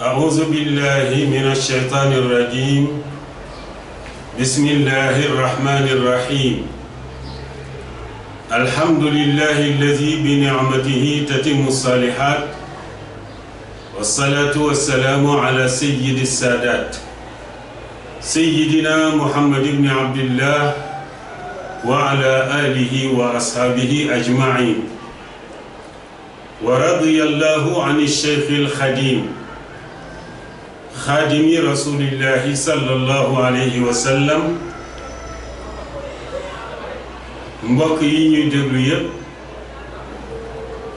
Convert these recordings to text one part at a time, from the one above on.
أعوذ بالله من الشيطان الرجيم بسم الله الرحمن الرحيم الحمد لله الذي بنعمته تتم الصالحات والصلاة والسلام على سيد السادات سيدنا محمد بن عبد الله وعلى آله وأصحابه أجمعين ورضي الله عن الشيخ الخديم خادم رسول الله صلى الله عليه وسلم mbokk yi ñuy déglu yépp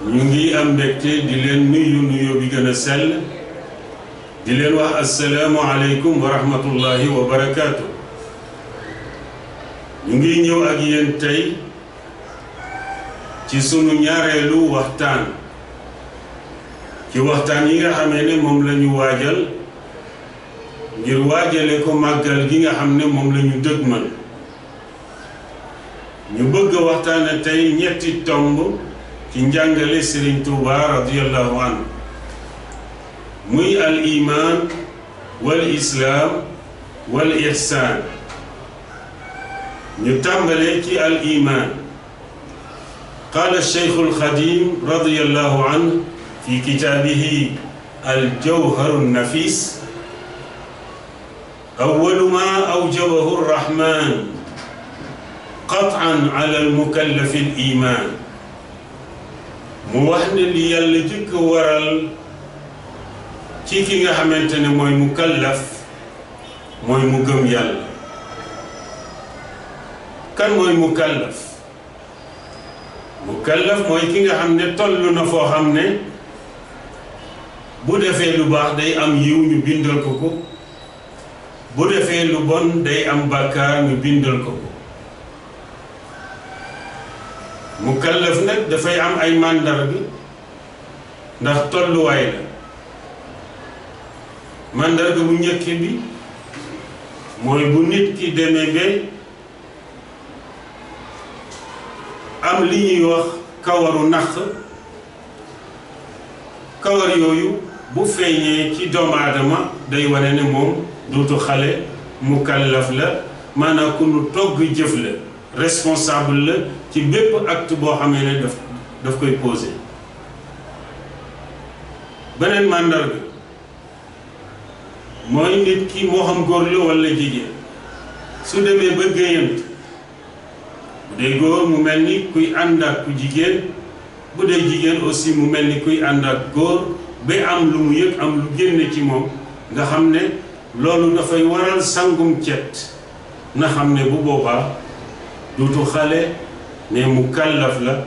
ñu ngi am mbégte di leen nuyu bi gën a sell di leen wax assalaamu aleykum wa rahmatullahi wa barakaatu. ñu ngi ñëw ak yéen tey ci sunu ñaareelu waxtaan ci waxtaan yi nga xamee ne moom la ñu waajal ngir waajale ko màggal gi nga xam ne moom la ñu dëgmal ñu bëgg a waxtaane tey ñetti tomb ci njàngale Serigne Touba radiyallahu anhu muy al iman wal islaam wal ihsaan ñu tàmbalee ci al iman qaala Cheikhul Xadim radiyallahu anhu fi kitaabihi al jawharu nafis awwalu ma awjabahu rrahman qat'an ala al-mukallafi al-iman mu wax ne li yàlla jëkk waral ci ki nga xamante ne mooy mukallaf mooy mu gëm yàlla. kan mooy mukallaf mooy ki nga xam ne toll na foo xam ne bu defee lu baax day am yiw ñu bindal ko ko, bu defee lu bon day am bàkkaar ñu bindal ko ko. mukallaf nag dafay am ay màndarga ndax tolluwaay la. màndarga bu njëkk bi mooy bu nit ki demee ba am li ñuy wax kawaru naq, kawar yooyu bu feeñee ci doomu aadama day wane ne moom duutu xale, mukallaf la, maanaam ku nu togg jëf la, responsable la ci bépp acte boo xamee ne daf koy posé. beneen màndarga mooy nit ki moo xam góor la walla jigéen su demee ba géyant, bu dee góor mu mel ni kuy ànd ak ku jigéen, bu dee jigéen aussi mu mel ni kuy ànd ak góor ba am lu mu yëg, am lu génne ci moom nga xam ne loolu dafay waral sangum cet, na xam ne bu boobaa duutu xale mais mukallaf la,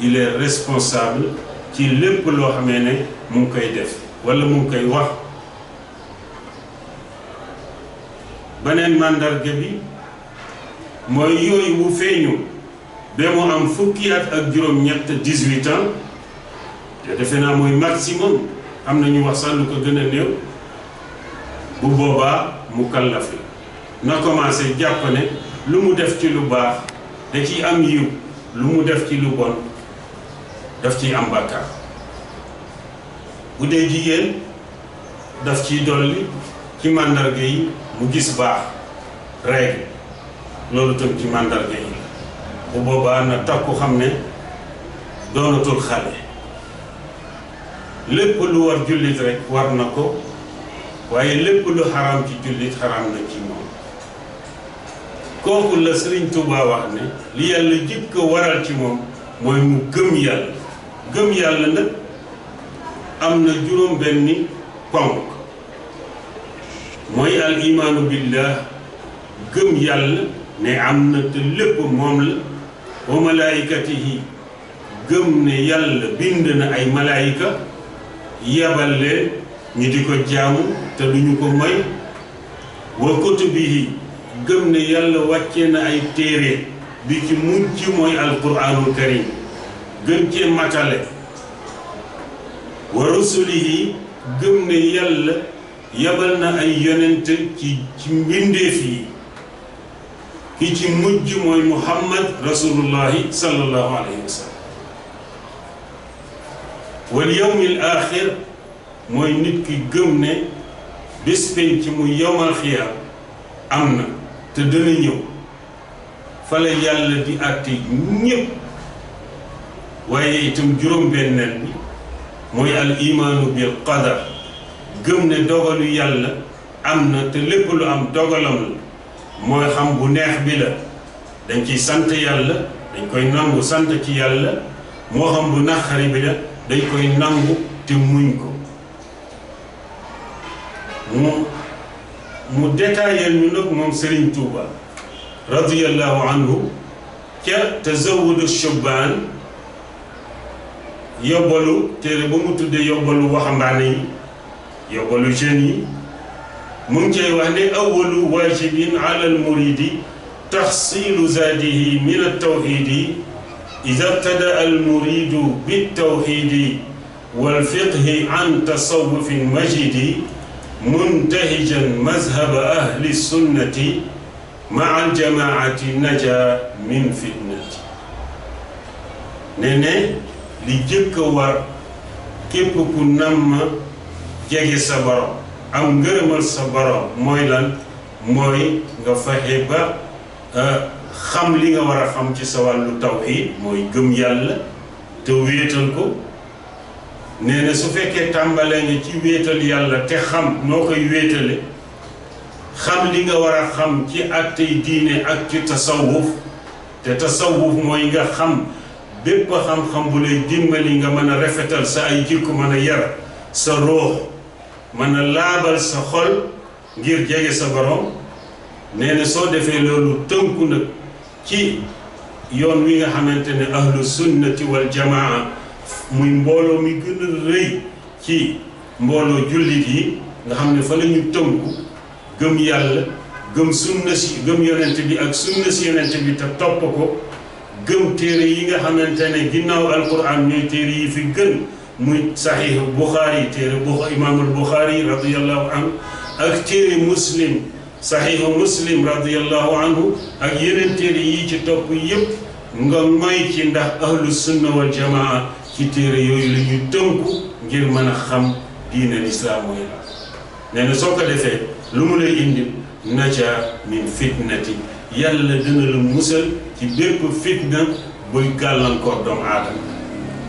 il est responsable ci lépp loo xamee ne mu ngi koy def walla mu ngi koy wax. beneen màndarga bi mooy yooyu bu feeñu ba mu am fukki at ak juróom-ñett 18 ans te defe naa mooy maximum, am na ñu wax sax lu ko gën a néew, bu boobaa mukallaf la. na commencé jàpp ne lu mu def ci lu baax da ciy am yiw, lu mu def ci lu bon daf ciy am bàkkaar. bu dee jigéen daf ciy dolli ci màndarga yi mu gis baax, règle, loolu tam ci màndarga yi. bu boobaa na takku xam ne doonatul xale. lépp lu war jullit rek war na ko, waaye lépp lu xaraam ci jullit xaraam na ci moom. kooku la Sëriñ Tuubaa wax ne li yàlla jëkk ko waral ci moom mooy mu gëm yàlla. gëm yàlla nag am na juróom benni ponk. mooy al imaanu billah, gëm yàlla ne am na te lépp moom la. wa malaayikatihi, gëm ne yàlla bind na ay malaayika yabal leen ñu di ko jaamu te duñu ko moy. wa kutubihi, gëm ne yàlla wàcce na ay téere bi ci mujj mooy alquraanul karim gën cee matale. wa rusulihi, gëm ne yàlla yabal na ay yonent ci mbindeef yi, ki ci mujj mooy muhammad rasulullahi sallallahu alayhi wa sallam. wal yawmil aaxir, mooy nit ki gëm ne bés penc mu yowmal xiyaam am na te dana ñëw fa la yàlla di àtte ñépp. waaye itam juróom-benneel bi mooy al imaanu bil qadar, gëm ne dogalu yàlla am na te lépp lu am dogalam la, mooy xam bu neex bi la dañ ciy sant yàlla, dañ koy nangu sant ci yàlla, moo xam bu naqari bi la dañ koy nangu te muñ ko. mu détaillé ñu nag moom Serigne Touba radiyallahu anhu ca Tazawudu Shubaan, yóbbalu téere ba mu tuddee yóbbalu waxambaane yi, yóbbalu jeunes yi, mu ngi cay wax ne awalu waajibin ala al muridi taxsilu zaadihi min al tawxidi ida btada al muridu bit tawxidi wal fiqhi an tasawufin majidi muntahijan mazhaba ahli sunnati maa al jamaati naja min fitnati. ne li jëkk a war képp ku nam jege sa borom am ngërëmal sa borom mooy lan? mooy nga fexe ba xam li nga war a xam ci sa wàllu tawxiid, mooy gëm yàlla te wéetal ko. nee na su fekkee tàmbalee nga ci wéetal yàlla te xam noo koy wéetale, xam li nga war a xam ci àttey diine ak ci tasawuf, te tasawuf mooy nga xam bépp xam-xam bu lay dimbali nga mën a rafetal sa ay jikko, mën a yar sa ruux, mën a laabal sa xol ngir jege sa borom. nee na soo defee loolu tënku nag ci yoon wi nga xamante ne ahlu sunnati wal jamaa muy mbooloo mi gën a rëy ci mbooloo jullit yi, nga xam ne fa la ñu tënku gëm yàlla, gëm sunna si, gëm yonent bi ak sunna si yonent bi te topp ko, gëm téere yi nga xamante ne ginnaaw alquran ñooy téere yi fi gën, muy saxiix Buxaari, téere imaamul Buxaari radiyallahu anhu, ak téere muslim, saxiixu muslim radiyallahu anhu, ak yeneen téere yi ci topp yépp nga moy ci, ndax ahlu sunna wal jamaa ci téere yooyu la ñuy tënku ngir mën a xam diine lislaam mooy la. nee na soo ko defee lu mu lay indi naja min fitnati, yàlla dina la musal ci bépp fitna buy gàllankoor doomu aadama.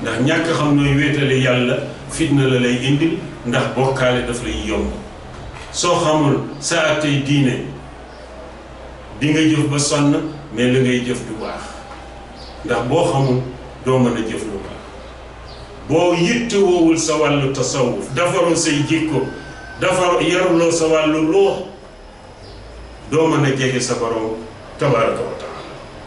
ndax ñàkk xam nooy wéetale yàlla fitna la lay indil, ndax bokkaale daf lay yomb. soo xamul sa àttey diine di nga jëf ba sonn, mais la ngay jëf du baax, ndax boo xamul doo mën a jëf lu baax. boo yittewoowul sa wàllu tasawuf, defaroo say jikko, yaruloo sa wàllu ruux, doo mën a jege sa borom tabaraka wa taala.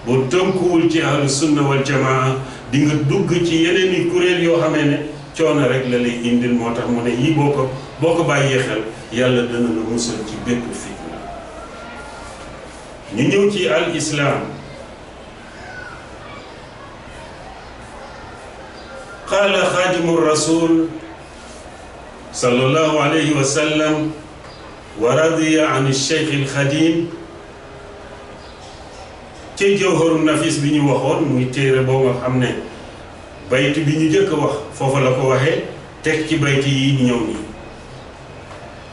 boo tënkuwul ci ahlu sunna wal jamaa di nga dugg ci yeneen i kuréel yoo xamee ne coono rek la lay indil. moo tax mu ne yii boo ko bàyyee xel yàlla dana la musal ci bépp fitna. ñu ñëw ci al islaam. qaala xaadimu rasul sallallahu alayhi wa sallam wa radiya an cheikh al xadim ci jawharu nafis bi ñu waxoon, muy téere boo nga xam ne bayt bi ñu jëkk a wax foofa la ko waxee, teg ci bayt yi ñu ñëw nii.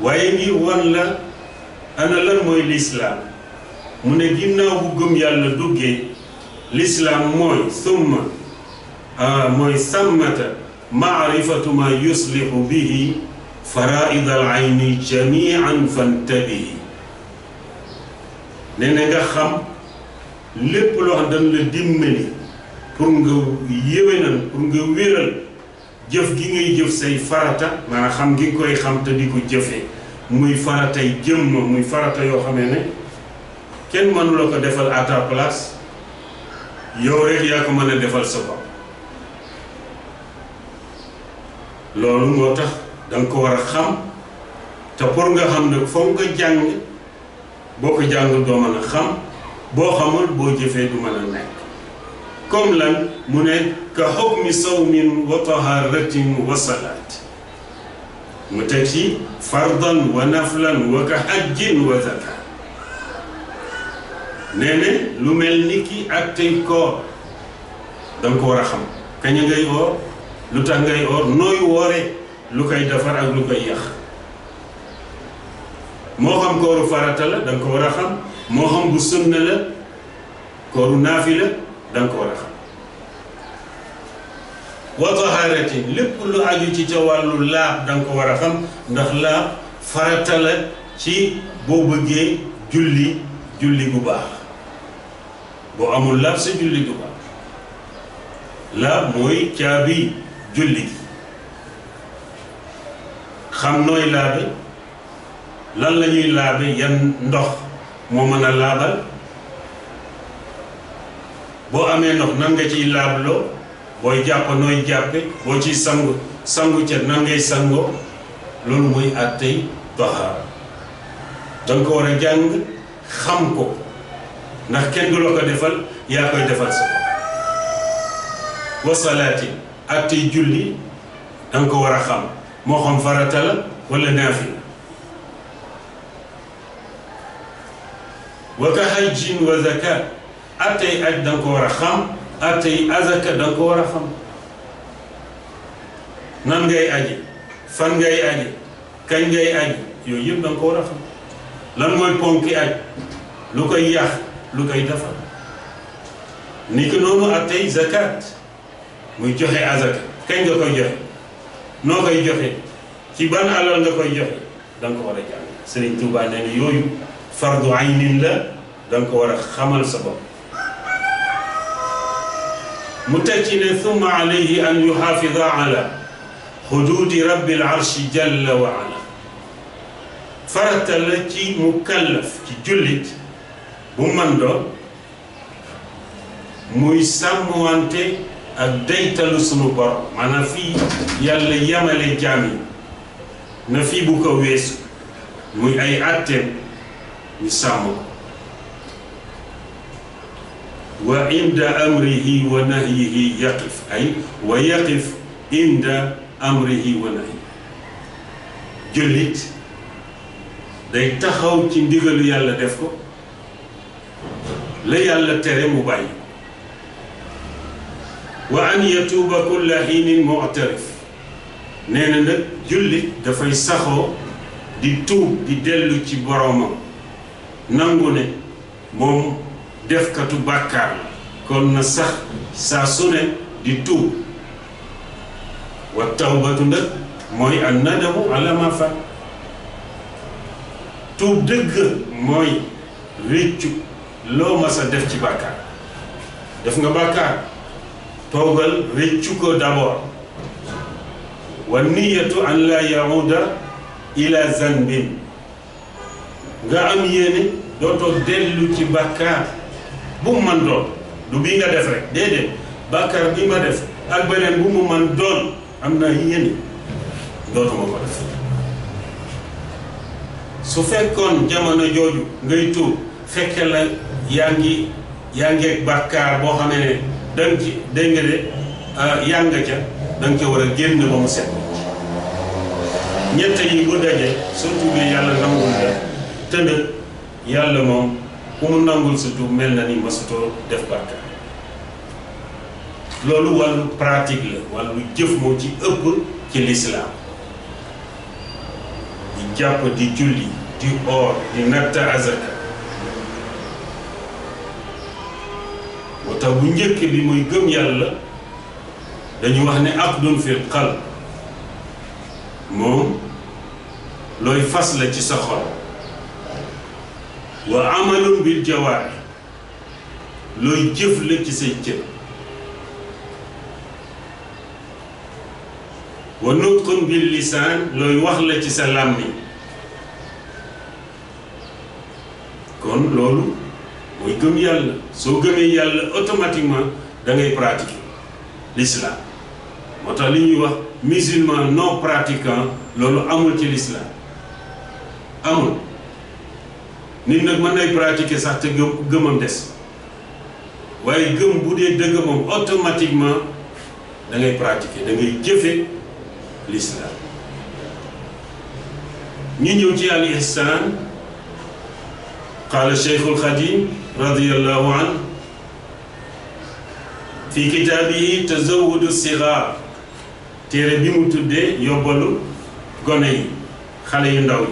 waaye ngir wan la ana lan mooy lislaam, mu ne ginnaaw bu gëm yàlla duggee, lislaam mooy mooy sammata maarifatu ma yuslihu bihi faraid al ayni jamian fantabihi. nee na nga xam lépp loo xam dañ la dimbali pour nga yéwénal, pour nga wéral jëf gi ngay jëf say farata, maanaam xam gi koy xam te di ko jëfee, muy faratay jëmm, muy farata yoo xamee ne kenn mënu la ko defal à ta place, yow rek yaa ko mën a defal sa bopp. loolu moo tax danga ko war a xam, te pour nga xam ne foog nga jàng. boo ko jàng doo mën a xam, boo xamul boo jëfee du mën a nekk. comme lan mu ne ka xukmi sawmin wa taharatin wa salaat, mu teg ci fardan wa naflan wa ka hajjin wa zakat. nee ne lu mel ni ki ak tey koor danga ko war a xam. kañ ngay oor, lu tax ngay oor, nooy woore, lu koy defar ak lu koy yàq moo xam kooru farata la da nga ko war a xam moo xam bu sunna la kooru naafila da nga ko war a xam wa taharatin lépp lu aju ci ca wàllu laab da nga ko war a xam ndax laab farata la ci boo bëggee julli bu baax boo amul laab sa julli bu baax laab mooy caabi julli gi xam nooy laabe lan la ñuy laabe yan ndox moo mën a laabal boo amee ndox nan nga ciy laabloo booy jàpp nooy jàppe boo ciy sangu ca nan ngay sangoo loolu mooy àttey tahaara danga ko war a jàng xam ko ndax kenn du la ko defal yaa koy defal sa bopp wa salaati àttey julli danga ko war a xam moo xam farata la wala naafila wa ka hajjin wa zakat àttey aj danga ko war a xam àttey azaka danga ko war a xam nan ngay aji fan ngay aji kañ ngay aji yooyu yëpp danga ko war a xam lan mooy ponki aj lu koy yàq lu koy defar ni ki noonu àttey zakat muy joxe azaka kañ nga koy joxe noo koy joxe ci ban alal nga koy joxe danga ko war a jàng Sëriñ Tuubaa nee na yooyu fardu aynin la danga ko war a xamal sa bopp mu teg ci ne thumma alayhi an yuxaafida ala xuduudi rabbil arshi jalla wa ala farata la ci mukallaf ci jullit bu man doon muy sàmmwante ak daytalu sunu borom maanaam fii yàlla yamale jaam yi na fii bu ko weesu muy ay atteem ñu sàmm ko wa inda amrihi wa nahyihi yaqif ay wa yaqif inda amrihi wa nahyi jullit day taxaw ci ndigalu yàlla def ko la yàlla tere mu bàyyi wa an yatuuba kulla xiinin mu'tarif nee na nag jullit dafay saxoo di tuub di dellu ci boromam nangu ne moom defkatu bàkkaar la kon na sax saa su ne di tuub wa tawbatu nag mooy an nadamu ala ma faat tuub dëgg mooy réccu loo mas a def ci bàkkaar def nga bàkkaar toogal réccu ko d'abord wa niyatu an la yauda ila zanbin nga am yéene dootoo dellu ci bàkkaar bu mu man doon du bii nga def rek déedéet bàkkaar bi ma def ak beneen bu mu man doon am naa yéene dootuma ko def su fekkoon jamono jooju ngay tuub fekke la yaa ngi ak bàkkaar boo xamee ne danga ci dégg nga de yaa nga ca danga ca war a génn ba mu set ñett yi bu daje soo tuubee yàlla nangul la te nag yàlla moom ku mu nangul sa tuub mel na ni masutoo def bàkkaar loolu wàllu pratique la wàllu jëf moo ci ëpp ci lislaam di jàpp di julli di oor di natta azaka moo tax bu njëkk bi muy gëm yàlla dañu wax ne aqdun fil qalb moom looy fas la ci sa xol wa amalun bil jawaari looy jëf la ci say cër wa nutqun bil lisaan looy wax la ci sa làmmiñ kon loolu mooy gëm yàlla soo gëmee yàlla automatiquement da ngay pratiquer l'islam moo tax li ñuy wax musulman non pratiquant loolu amul ci l'islam amul nit nag mën nay pratiquer sax te gëmam des waaye gëm bu dee dëgg moom automatiquement da ngay pratiquer da ngay jëfe l'islam ñu ñëw ci al ihsan qaala Cheikhul Xadim radiyallahu anhu fi kitaabihi tazawwudu sigaar téere bi mu tuddee yóbbalu gone yi xale yu ndaw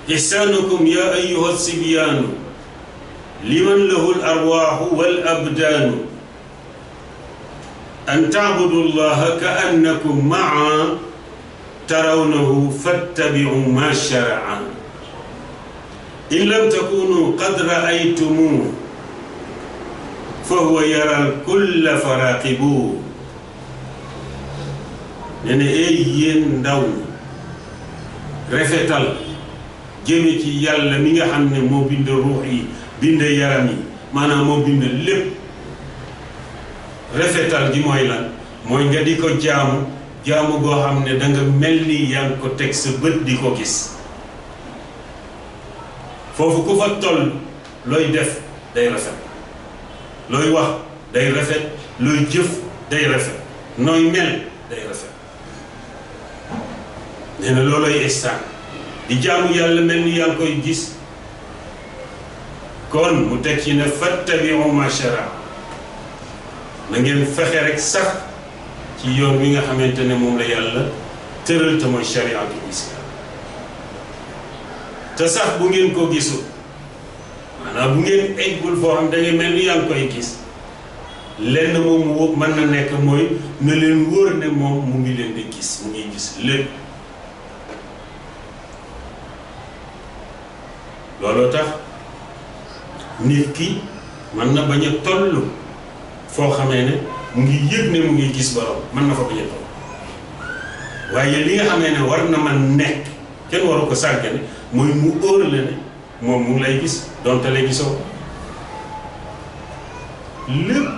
yi ihsaanukum ya ayyuha sibyaanu liman lahu al arwaaxu wal abdaanu an taabudu llaha ka annakum maa tarawnahu fattabi'u ma shara'a in lam takunu qad ra'aytumuhu fa huwa yaral kulla faraqibu ne ne ay yéen ndaw ñi rafetal jëme ci yàlla mi nga xam ne moo bind ruux yi bind yaram yi maanaam moo bind lépp rafetal gi mooy lan mooy nga di ko jaamu jaamu goo xam ne danga mel ni yaa ngi ko teg sa bët di ko gis foofu ku fa toll looy def day rafet looy wax day rafet looy jëf day rafet nooy mel day rafet nee na looloy ihsaan di jaamu yàlla mel ni yaa ngi koy gis kon mu teg ci ne fattabi'u ma shara na ngeen fexe rek sax ci yoon wi nga xamante ne moom la yàlla tëral te mooy shariatul islam te sax bu ngeen ko gisul maanaam bu ngeen eggul foo xam da ngay mel ni yaa ngi koy gis lenn moom wóob mën na nekk mooy na leen wóor ne moom mu ngi leen di gis mu ngi gis lépp looloo tax nit ki mën na bañ a toll foo xamee ne mu ngi yëg ne mu ngi gis borom mën na fa bañ a toll waaye li nga xamee ne war na man nekk kenn waru ko sàggane mooy mu óor la ne moom mu ngi lay gis donte lay gisoo lépp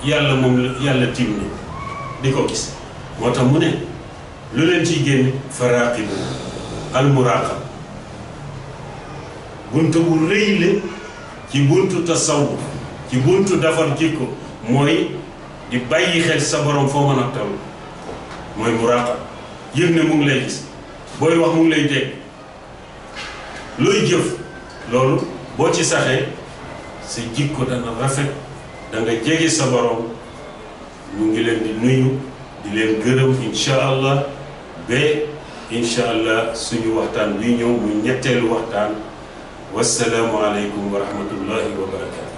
yàlla moom la yàlla tiim ne di ko gis moo tax mu ne lu leen ciy génne faraaqibu almuraqab buntu bu rëy la ci buntu tasawuf ci buntu defar jikko mooy di bàyyi xel sa borom foo mën a toll mooy muraqab yëg ne mu ngi lay gis booy wax mu ngi lay dégg looy jëf loolu boo ci saxee sa jikko dana rafet da nga jege sa borom ñu ngi leen di nuyu di leen gërëm incha allah ba incha allah suñu waxtaan bi ñëw muy ñetteelu waxtaan wassalaamu aleykum wa rahmatullahi wa barakatu